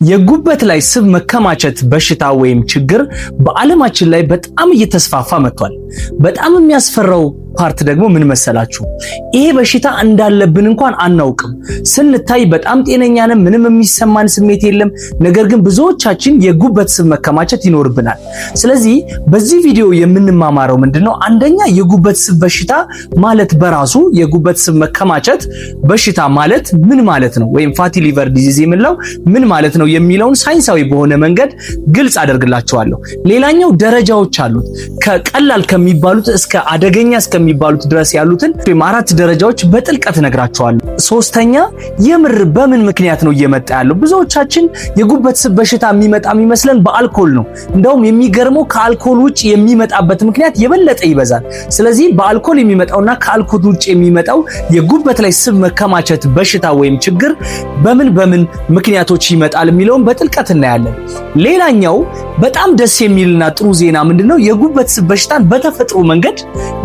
የጉበት ላይ ስብ መከማቸት በሽታ ወይም ችግር በዓለማችን ላይ በጣም እየተስፋፋ መጥቷል። በጣም የሚያስፈራው part ደግሞ ምን መሰላችሁ? ይሄ በሽታ እንዳለብን እንኳን አናውቅም። ስንታይ በጣም ጤነኛ ነን፣ ምንም የሚሰማን ስሜት የለም። ነገር ግን ብዙዎቻችን የጉበት ስብ መከማቸት ይኖርብናል። ስለዚህ በዚህ ቪዲዮ የምንማማረው ምንድነው? አንደኛ የጉበት ስብ በሽታ ማለት በራሱ የጉበት ስብ መከማቸት በሽታ ማለት ምን ማለት ነው፣ ወይም fatty liver disease የምንለው ምን ማለት ነው የሚለውን ሳይንሳዊ በሆነ መንገድ ግልጽ አደርግላችኋለሁ። ሌላኛው ደረጃዎች አሉት። ከቀላል ከሚባሉት እስከ አደገኛ እስከሚባሉት ድረስ ያሉትን አራት ደረጃዎች በጥልቀት እነግራችኋለሁ። ሶስተኛ የምር በምን ምክንያት ነው እየመጣ ያለው? ብዙዎቻችን የጉበት ስብ በሽታ የሚመጣ የሚመስለን በአልኮል ነው። እንደውም የሚገርመው ከአልኮል ውጭ የሚመጣበት ምክንያት የበለጠ ይበዛል። ስለዚህ በአልኮል የሚመጣውና ከአልኮል ውጭ የሚመጣው የጉበት ላይ ስብ መከማቸት በሽታ ወይም ችግር በምን በምን ምክንያቶች ይመጣል የሚለውን በጥልቀት እናያለን። ሌላኛው በጣም ደስ የሚልና ጥሩ ዜና ምንድነው? የጉበት ስብ በሽታን በተፈጥሮ መንገድ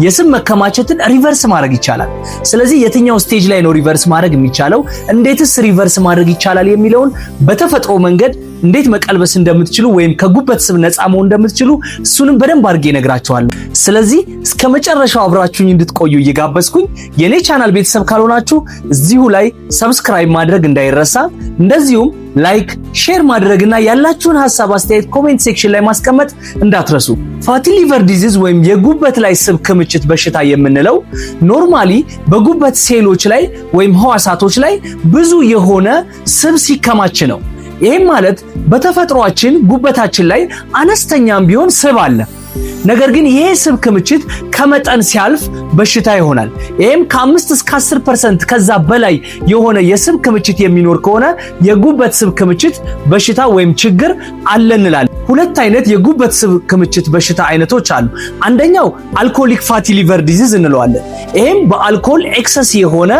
የስብ መከማቸትን reverse ማድረግ ይቻላል። ስለዚህ የትኛው stage ላይ ነው reverse ማድረግ የሚቻለው፣ እንዴትስ reverse ማድረግ ይቻላል የሚለውን በተፈጥሮ መንገድ እንዴት መቀልበስ እንደምትችሉ ወይም ከጉበት ስብ ነፃ መሆን እንደምትችሉ እሱንም በደንብ አድርጌ እነግራችኋለሁ። ስለዚህ እስከ መጨረሻው አብራችሁኝ እንድትቆዩ እየጋበዝኩኝ የኔ ቻናል ቤተሰብ ካልሆናችሁ እዚሁ ላይ subscribe ማድረግ እንዳይረሳ፣ እንደዚሁም like፣ share ማድረግና ያላችሁን ሐሳብ አስተያየት comment section ላይ ማስቀመጥ እንዳትረሱ። Fatty liver disease ወይም የጉበት ላይ ስብ ክምችት በሽታ የምንለው normally በጉበት ሴሎች ላይ ወይም ህዋሳቶች ላይ ብዙ የሆነ ስብ ሲከማች ነው። ይህም ማለት በተፈጥሯችን ጉበታችን ላይ አነስተኛም ቢሆን ስብ አለ። ነገር ግን ይሄ ስብ ክምችት ከመጠን ሲያልፍ በሽታ ይሆናል። ይህም ከ5 እስከ 10% ከዛ በላይ የሆነ የስብ ክምችት የሚኖር ከሆነ የጉበት ስብ ክምችት በሽታ ወይም ችግር አለ እንላለን። ሁለት አይነት የጉበት ስብ ክምችት በሽታ አይነቶች አሉ። አንደኛው alcoholic fatty liver disease እንለዋለን። ይህም በአልኮል excess የሆነ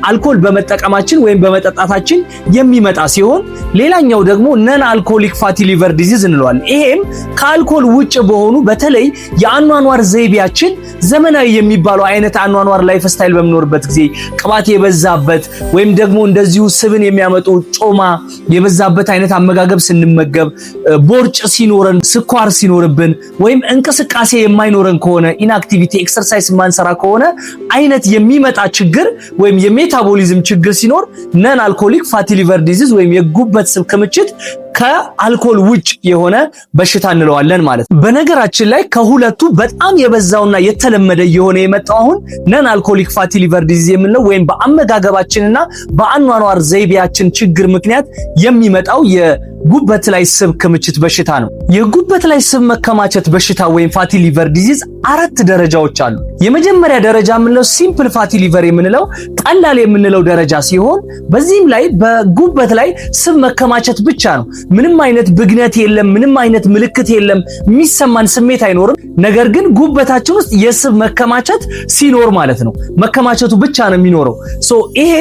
አልኮል በመጠቀማችን ወይም በመጠጣታችን የሚመጣ ሲሆን፣ ሌላኛው ደግሞ non alcoholic fatty liver disease እንለዋለን። ይሄም ከአልኮል ውጭ በሆኑ በተለይ የአኗኗር ዘይቤያችን ዘመናዊ የሚባለው አይነት አኗኗር lifestyle በምኖርበት ጊዜ ቅባት የበዛበት ወይም ደግሞ እንደዚሁ ስብን የሚያመጡ ጮማ የበዛበት አይነት አመጋገብ ስንመገብ፣ ቦርጭ ሲኖረን፣ ስኳር ሲኖርብን ወይም እንቅስቃሴ የማይኖረን ከሆነ፣ inactivity exercise የማንሰራ ከሆነ አይነት የሚመጣ ችግር ወይም የ metabolism ችግር ሲኖር non alcoholic fatty liver disease ወይም የጉበት ስብ ክምችት ከአልኮል ውጭ የሆነ በሽታ እንለዋለን ማለት ነው። በነገራችን ላይ ከሁለቱ በጣም የበዛውና የተለመደ የሆነ የመጣው አሁን non alcoholic fatty liver disease የምንለው ወይም በአመጋገባችንና በአኗኗር ዘይቤያችን ችግር ምክንያት የሚመጣው የጉበት ላይ ስብ ክምችት በሽታ ነው። የጉበት ላይ ስብ መከማቸት በሽታ ወይም fatty liver disease አራት ደረጃዎች አሉ። የመጀመሪያ ደረጃ የምንለው simple fatty liver የምንለው ቀላል የምንለው ደረጃ ሲሆን በዚህም ላይ በጉበት ላይ ስብ መከማቸት ብቻ ነው። ምንም አይነት ብግነት የለም፣ ምንም አይነት ምልክት የለም፣ የሚሰማን ስሜት አይኖርም። ነገር ግን ጉበታችን ውስጥ የስብ መከማቸት ሲኖር ማለት ነው። መከማቸቱ ብቻ ነው የሚኖረው። So ይሄ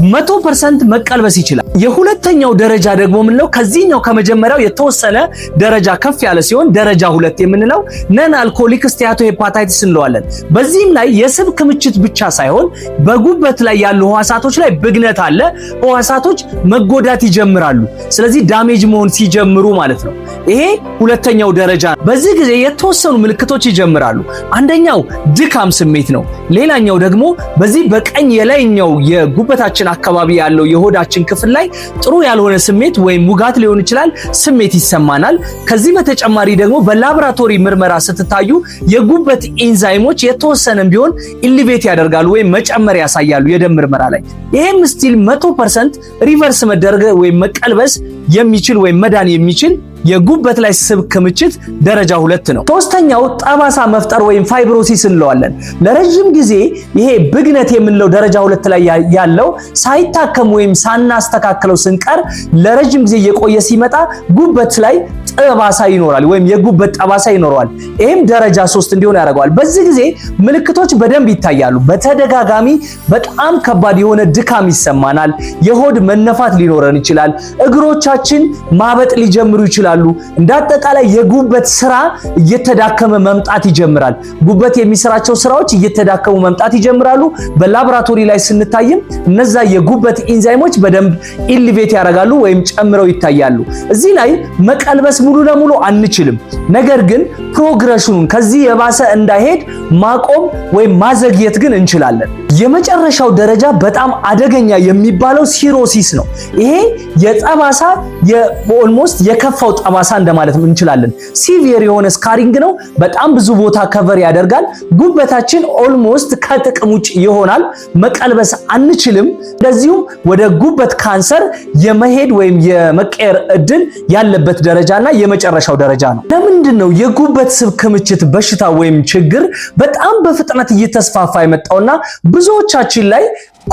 100% መቀልበስ ይችላል። የሁለተኛው ደረጃ ደግሞ የምንለው ከዚህኛው ከመጀመሪያው የተወሰነ ደረጃ ከፍ ያለ ሲሆን ደረጃ ሁለት የምንለው non alcoholic steatohepatitis እንለዋለን። በዚህም ላይ የስብ ክምችት ብቻ ሳይሆን በጉበት ላይ ያሉ ህዋሳቶች ላይ ብግነት አለ። ህዋሳቶች መጎዳት ይጀምራሉ። ስለዚህ damage መሆን ሲጀምሩ ማለት ነው። ይሄ ሁለተኛው ደረጃ። በዚህ ጊዜ የተወሰኑ ምልክቶች ይጀምራሉ። አንደኛው ድካም ስሜት ነው። ሌላኛው ደግሞ በዚህ በቀኝ የላይኛው የጉበታችን አካባቢ ያለው የሆዳችን ክፍል ላይ ጥሩ ያልሆነ ስሜት ወይም ውጋት ሊሆን ይችላል ስሜት ይሰማናል። ከዚህ በተጨማሪ ደግሞ በላብራቶሪ ምርመራ ስትታዩ የጉበት ኢንዛይሞች የተወሰነም ቢሆን elevate ያደርጋሉ ወይም መጨመር ያሳያሉ የደም ምርመራ ላይ። ይሄም still 100% reverse መደረግ ወይም መቀልበስ የሚችል ወይም መዳን የሚችል የጉበት ላይ ስብ ክምችት ደረጃ ሁለት ነው። ሶስተኛው ጠባሳ መፍጠር ወይም fibrosis እንለዋለን። ለረጅም ጊዜ ይሄ ብግነት የምንለው ደረጃ ሁለት ላይ ያለው ሳይታከም ወይም ሳናስተካክለው ስንቀር ለረጅም ጊዜ እየቆየ ሲመጣ ጉበት ላይ ጠባሳ ይኖራል ወይም የጉበት ጠባሳ ይኖረዋል። ይሄም ደረጃ ሶስት እንዲሆን ያደርገዋል። በዚህ ጊዜ ምልክቶች በደንብ ይታያሉ። በተደጋጋሚ በጣም ከባድ የሆነ ድካም ይሰማናል። የሆድ መነፋት ሊኖረን ይችላል። እግሮቻችን ማበጥ ሊጀምሩ ይችላሉ። ይችላሉ። እንደ አጠቃላይ የጉበት ስራ እየተዳከመ መምጣት ይጀምራል። ጉበት የሚሰራቸው ስራዎች እየተዳከሙ መምጣት ይጀምራሉ። በላቦራቶሪ ላይ ስንታይም እነዛ የጉበት ኢንዛይሞች በደንብ elevate ያደርጋሉ ወይም ጨምረው ይታያሉ። እዚህ ላይ መቀልበስ ሙሉ ለሙሉ አንችልም። ነገር ግን progression ኑን ከዚህ የባሰ እንዳይሄድ ማቆም ወይም ማዘግየት ግን እንችላለን። የመጨረሻው ደረጃ በጣም አደገኛ የሚባለው cirrhosis ነው። ይሄ የጠባሳ almost የከፋው ጠባሳ እንደማለት እንችላለን። Severe የሆነ scarring ነው። በጣም ብዙ ቦታ cover ያደርጋል። ጉበታችን almost ከጥቅም ውጭ ይሆናል። መቀልበስ አንችልም። እንደዚሁም ወደ ጉበት ካንሰር የመሄድ ወይም የመቀየር እድል ያለበት ደረጃና የመጨረሻው ደረጃ ነው። ለምንድን ነው የጉበት ስብ ክምችት በሽታ ወይም ችግር በጣም በፍጥነት እየተስፋፋ የመጣውና ብዙዎቻችን ላይ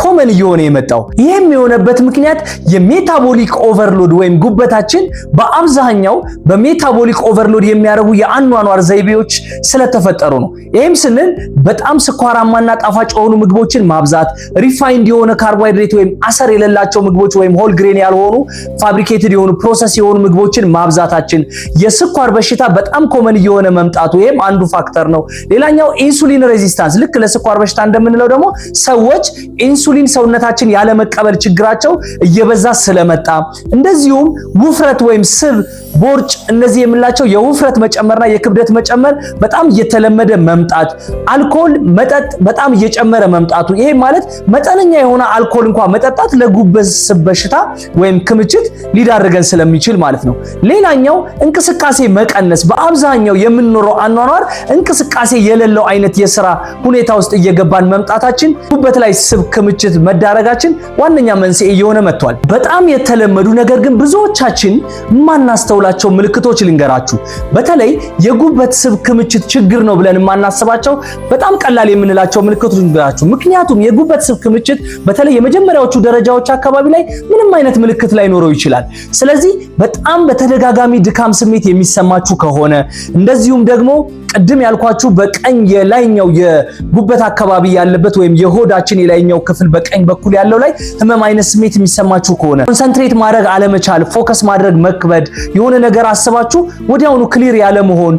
common እየሆነ የመጣው? ይህም የሆነበት ምክንያት የ metabolic overload ወይም ጉበታችን በአብዛኛው በ metabolic overload የሚያደርጉ የአኗኗር ዘይቤዎች ስለተፈጠሩ ነው። ይህም ስንል በጣም ስኳራማና ጣፋጭ የሆኑ ምግቦችን ማብዛት፣ refined የሆነ ካርቦሃይድሬት ወይም አሰር የሌላቸው ምግቦች ወይም whole grain ያልሆኑ fabricated የሆኑ process የሆኑ ምግቦችን ማብዛታችን፣ የስኳር በሽታ በጣም common እየሆነ መምጣቱ ይህም አንዱ factor ነው። ሌላኛው insulin resistance፣ ልክ ለስኳር በሽታ እንደምንለው ደግሞ ሰዎች ኢንሱሊን ሰውነታችን ያለመቀበል ችግራቸው እየበዛ ስለመጣ፣ እንደዚሁም ውፍረት ወይም ስብ፣ ቦርጭ፣ እነዚህ የምንላቸው የውፍረት መጨመርና የክብደት መጨመር በጣም እየተለመደ መምጣት፣ አልኮል መጠጥ በጣም እየጨመረ መምጣቱ፣ ይሄ ማለት መጠነኛ የሆነ አልኮል እንኳን መጠጣት ለጉበት ስብ በሽታ ወይም ክምችት ሊዳርገን ስለሚችል ማለት ነው። ሌላኛው እንቅስቃሴ መቀነስ፣ በአብዛኛው የምንኖረው አኗኗር እንቅስቃሴ የሌለው አይነት የስራ ሁኔታ ውስጥ እየገባን መምጣታችን ጉበት ላይ ስብ ክምችት መዳረጋችን ዋነኛ መንስኤ እየሆነ መጥቷል። በጣም የተለመዱ ነገር ግን ብዙዎቻችን የማናስተውላቸው ምልክቶች ልንገራችሁ። በተለይ የጉበት ስብ ክምችት ችግር ነው ብለን የማናስባቸው በጣም ቀላል የምንላቸው ምልክቶች ልንገራችሁ። ምክንያቱም የጉበት ስብ ክምችት በተለይ የመጀመሪያዎቹ ደረጃዎች አካባቢ ላይ ምንም አይነት ምልክት ላይኖረው ይችላል። ስለዚህ በጣም በተደጋጋሚ ድካም ስሜት የሚሰማችሁ ከሆነ፣ እንደዚሁም ደግሞ ቅድም ያልኳችሁ በቀኝ የላይኛው የጉበት አካባቢ ያለበት ወይም የሆዳችን የላይኛው ክፍል በቀኝ በኩል ያለው ላይ ህመም አይነት ስሜት የሚሰማችሁ ከሆነ፣ concentrate ማድረግ አለመቻል፣ focus ማድረግ መክበድ፣ የሆነ ነገር አስባችሁ ወዲያውኑ clear ያለመሆን፣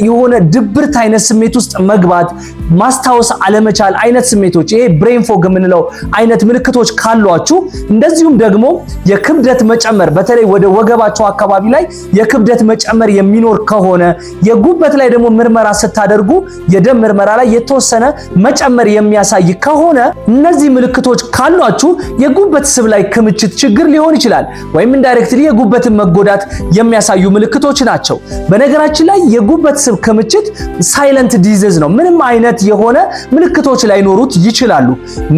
የሆነ ድብርት አይነት ስሜት ውስጥ መግባት፣ ማስታወስ አለመቻል አይነት ስሜቶች፣ ይሄ brain fog የምንለው አይነት ምልክቶች ካሏችሁ፣ እንደዚሁም ደግሞ የክብደት መጨመር፣ በተለይ ወደ ወገባችሁ አካባቢ ላይ የክብደት መጨመር የሚኖር ከሆነ፣ የጉበት ላይ ደግሞ ምርመራ ስታደርጉ የደም ምርመራ ላይ የተወሰነ መጨመር የሚያሳይ ከሆነ፣ እነዚህ ምልክቶች ካሏችሁ የጉበት ስብ ላይ ክምችት ችግር ሊሆን ይችላል፣ ወይም indirectly የጉበትን መጎዳት የሚያሳዩ ምልክቶች ናቸው። በነገራችን ላይ የጉበት ስብ ክምችት silent disease ነው። ምንም አይነት የሆነ ምልክቶች ላይኖሩት ይችላሉ።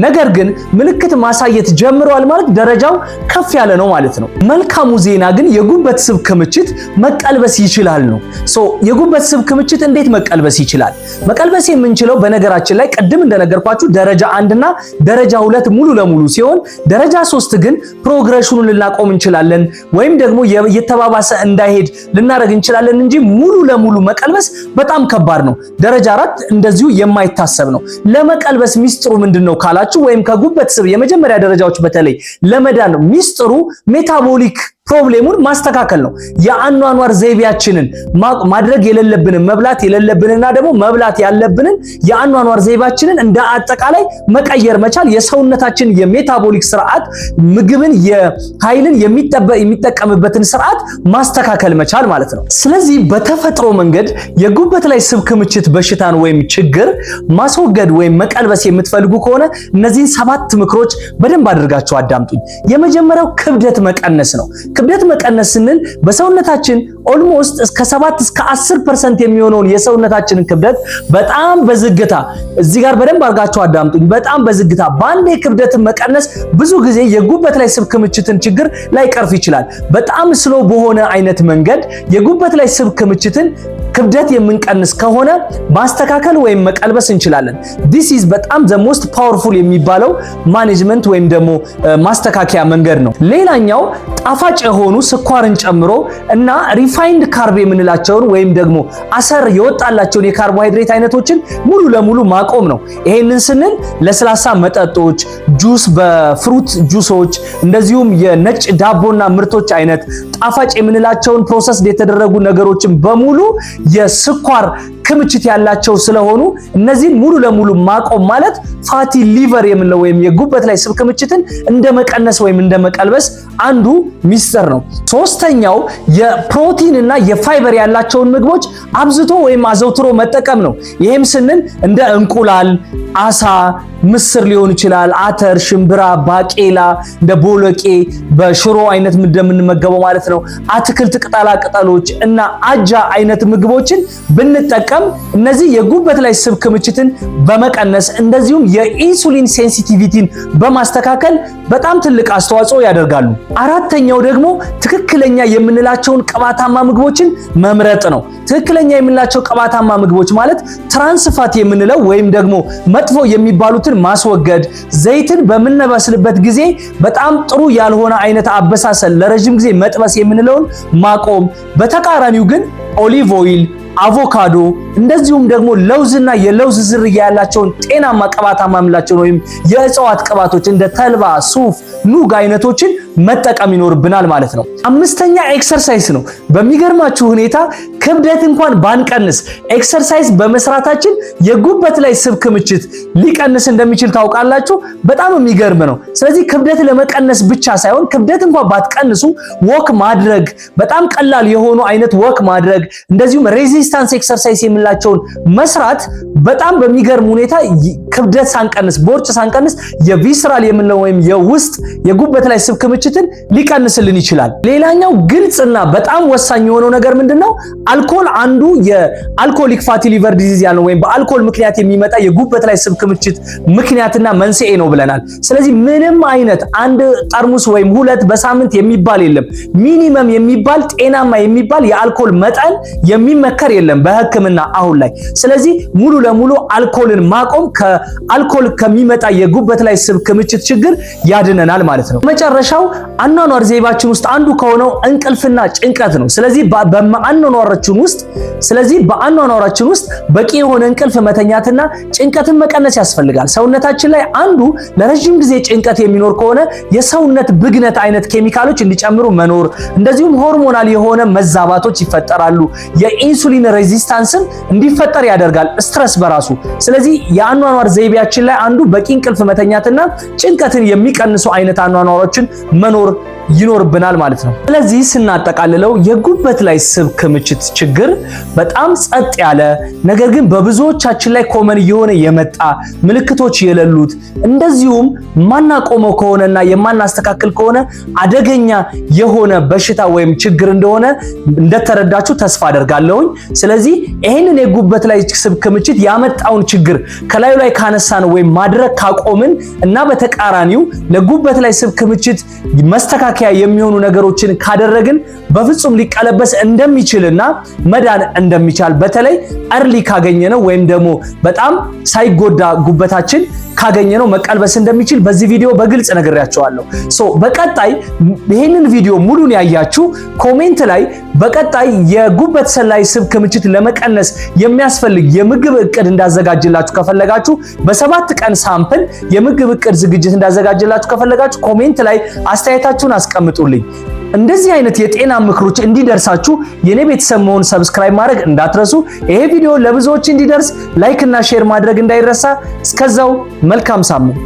ነገር ግን ምልክት ማሳየት ጀምረዋል ማለት ደረጃው ከፍ ያለ ነው ማለት ነው። መልካሙ ዜና ግን የጉበት ስብ ክምችት መቀልበስ ይችላል ነው። So የጉበት ስብ ክምችት እንዴት መቀልበስ ይችላል? መቀልበስ የምንችለው በነገራችን ላይ ቅድም እንደነገርኳችሁ ደረጃ 1 እና ደረጃ 2 ሙሉ ለሙሉ ሲሆን ደረጃ 3 ግን progression ኑን ልናቆም እንችላለን ወይም ደግሞ እየተባባሰ እንዳይሄድ ልናደርግ እንችላለን እንጂ ሙሉ ለሙሉ መቀልበስ በጣም ከባድ ነው። ደረጃ 4 እንደዚሁ የማይታሰብ ነው። ለመቀልበስ ሚስጥሩ ምንድነው ካላችሁ ወይም ከጉበት ስብ የመጀመሪያ ደረጃዎች በተለይ ለመዳን ሚስጥሩ metabolic problem ኡን ማስተካከል ነው። የአኗኗር ዘይቤያችንን ማድረግ የሌለብንን፣ መብላት የሌለብንና ደግሞ መብላት ያለብንን የአኗኗር ዘይቤያችንን እንደ አጠቃላይ መቀየር መቻል፣ የሰውነታችን የ metabolic ስርዓት ምግብን የኃይልን የሚጠቀምበትን ስርዓት ማስተካከል መቻል ማለት ነው። ስለዚህ በተፈጥሮ መንገድ የጉበት ላይ ስብ ክምችት በሽታን ወይም ችግር ማስወገድ ወይም መቀልበስ የምትፈልጉ ከሆነ እነዚህን ሰባት ምክሮች በደንብ አድርጋችሁ አዳምጡኝ። የመጀመሪያው ክብደት መቀነስ ነው። ክብደት መቀነስ ስንል በሰውነታችን almost እስከ 7 እስከ 10% የሚሆነውን የሰውነታችንን ክብደት በጣም በዝግታ፣ እዚህ ጋር በደንብ አድርጋችሁ አዳምጡኝ። በጣም በዝግታ በአንዴ ክብደትን መቀነስ ብዙ ጊዜ የጉበት ላይ ስብ ክምችትን ችግር ላይቀርፍ ይችላል። በጣም slow በሆነ አይነት መንገድ የጉበት ላይ ስብ ክምችትን ክብደት የምንቀንስ ከሆነ ማስተካከል ወይም መቀልበስ እንችላለን። This is በጣም the most powerful የሚባለው management ወይም ደግሞ ማስተካከያ መንገድ ነው። ሌላኛው ጣፋጭ የሆኑ ስኳርን ጨምሮ እና refined carb የምንላቸውን ወይም ደግሞ አሰር የወጣላቸውን የካርቦሃይድሬት አይነቶችን ሙሉ ለሙሉ ማቆም ነው። ይሄንን ስንል ለስላሳ መጠጦች፣ ጁስ፣ በ fruit juice ኦች፣ እንደዚሁም የነጭ ዳቦና ምርቶች አይነት ጣፋጭ የምንላቸውን process የተደረጉ ነገሮችን በሙሉ የስኳር ክምችት ያላቸው ስለሆኑ እነዚህን ሙሉ ለሙሉ ማቆም ማለት fatty liver የምንለው ወይም የጉበት ላይ ስብ ክምችትን እንደ መቀነስ ወይም እንደ መቀልበስ አንዱ ሚስጥር ነው። ሶስተኛው የፕሮቲን እና የፋይበር ያላቸውን ምግቦች አብዝቶ ወይም አዘውትሮ መጠቀም ነው። ይሄም ስንል እንደ እንቁላል፣ አሳ፣ ምስር ሊሆን ይችላል፣ አተር፣ ሽምብራ፣ ባቄላ፣ እንደ ቦሎቄ በሽሮ አይነት እንደምንመገበው ማለት ነው። አትክልት፣ ቅጠላ ቅጠሎች እና አጃ አይነት ምግቦችን ብንጠቀም እነዚህ የጉበት ላይ ስብ ክምችትን በመቀነስ እንደዚሁም የ insulin sensitivity ን በማስተካከል በጣም ትልቅ አስተዋጽኦ ያደርጋሉ። አራተኛው ደግሞ ትክክለኛ የምንላቸውን ቅባታማ ምግቦችን መምረጥ ነው። ትክክለኛ የምንላቸው ቅባታማ ምግቦች ማለት trans fat የምንለው ወይም ደግሞ መጥፎ የሚባሉትን ማስወገድ፣ ዘይትን በምናበስልበት ጊዜ በጣም ጥሩ ያልሆነ አይነት አበሳሰል ለረጅም ጊዜ መጥበስ የምንለውን ማቆም። በተቃራኒው ግን olive oil፣ አቮካዶ፣ እንደዚሁም ደግሞ ለውዝና የለውዝ ዝርያ ያላቸውን ጤናማ ቅባታማ የምንላቸውን ወይም የእጽዋት ቅባቶች እንደ ተልባ፣ ሱፍ፣ ኑግ አይነቶችን መጠቀም ይኖርብናል ማለት ነው። አምስተኛ exercise ነው። በሚገርማችሁ ሁኔታ ክብደት እንኳን ባንቀንስ exercise በመስራታችን የጉበት ላይ ስብ ክምችት ሊቀንስ እንደሚችል ታውቃላችሁ። በጣም የሚገርም ነው። ስለዚህ ክብደት ለመቀነስ ብቻ ሳይሆን ክብደት እንኳን ባትቀንሱ walk ማድረግ፣ በጣም ቀላል የሆኑ አይነት walk ማድረግ፣ እንደዚሁም resistance exercise የምንላቸውን መስራት በጣም በሚገርም ሁኔታ ክብደት ሳንቀንስ፣ ቦርጭ ሳንቀንስ የ visceral የምንለው ወይም የውስጥ የጉበት ላይ ስብ ክምችትን ሊቀንስልን ይችላል። ሌላኛው ግልጽና በጣም ወሳኝ የሆነው ነገር ምንድነው? አልኮል አንዱ የ alcoholic fatty liver disease ያልነው ወይም በአልኮል ምክንያት የሚመጣ የጉበት ላይ ስብ ክምችት ምክንያትና መንስኤ ነው ብለናል። ስለዚህ ምንም አይነት አንድ ጠርሙስ ወይም ሁለት በሳምንት የሚባል የለም። Minimum የሚባል ጤናማ የሚባል የአልኮል መጠን የሚመከር የለም በሕክምና አሁን ላይ። ስለዚህ ሙሉ ለሙሉ አልኮልን ማቆም ከአልኮል ከሚመጣ የጉበት ላይ ስብ ክምችት ችግር ያድነናል ማለት ነው። መጨረሻው አኗኗር ዘይቤያችን ውስጥ አንዱ ከሆነው እንቅልፍና ጭንቀት ነው። ስለዚህ በአኗኗራችን ውስጥ በቂ የሆነ እንቅልፍ መተኛትና ጭንቀትን መቀነስ ያስፈልጋል። ሰውነታችን ላይ አንዱ ለረጅም ጊዜ ጭንቀት የሚኖር ከሆነ የሰውነት ብግነት አይነት ኬሚካሎች እንዲጨምሩ መኖር፣ እንደዚሁም hormonal የሆነ መዛባቶች ይፈጠራሉ። የ insulin resistance ም እንዲፈጠር ያደርጋል stress በራሱ። ስለዚህ የአኗኗር ዘይቤያችን ላይ አንዱ በቂ እንቅልፍ መተኛትና ጭንቀትን የሚቀንሱ አይነት አኗኗሮችን መኖር ይኖርብናል ማለት ነው። ስለዚህ ስናጠቃልለው የጉበት ላይ ስብ ክምችት ችግር በጣም ጸጥ ያለ፣ ነገር ግን በብዙዎቻችን ላይ common እየሆነ የመጣ፣ ምልክቶች የሌሉት፣ እንደዚሁም ማናቆመው ከሆነና የማናስተካክል ከሆነ አደገኛ የሆነ በሽታ ወይም ችግር እንደሆነ እንደተረዳችሁ ተስፋ አደርጋለሁኝ። ስለዚህ ይህንን የጉበት ላይ ስብ ክምችት ያመጣውን ችግር ከላዩ ላይ ካነሳን ወይም ማድረግ ካቆምን እና በተቃራኒው ለጉበት ላይ ስብ ክምችት መስተካከያ የሚሆኑ ነገሮችን ካደረግን በፍጹም ሊቀለበስ እንደሚችልና መዳን እንደሚቻል፣ በተለይ early ካገኘነው ወይም ደግሞ በጣም ሳይጎዳ ጉበታችን ካገኘነው መቀልበስ እንደሚችል በዚህ ቪዲዮ በግልጽ ነግሬያችኋለሁ። So በቀጣይ ይህንን ቪዲዮ ሙሉን ያያችሁ comment ላይ በቀጣይ የጉበት ላይ ስብ ክምችት ለመቀነስ የሚያስፈልግ የምግብ እቅድ እንዳዘጋጅላችሁ ከፈለጋችሁ፣ በ7 ቀን sample የምግብ እቅድ ዝግጅት እንዳዘጋጅላችሁ ከፈለጋችሁ comment ላይ አስተያየታችሁን አስቀምጡልኝ። እንደዚህ አይነት የጤና ምክሮች እንዲደርሳችሁ የኔ ቤተሰብ መሆን subscribe ማድረግ እንዳትረሱ። ይሄ ቪዲዮ ለብዙዎች እንዲደርስ like እና share ማድረግ እንዳይረሳ። እስከዛው መልካም ሳምንት።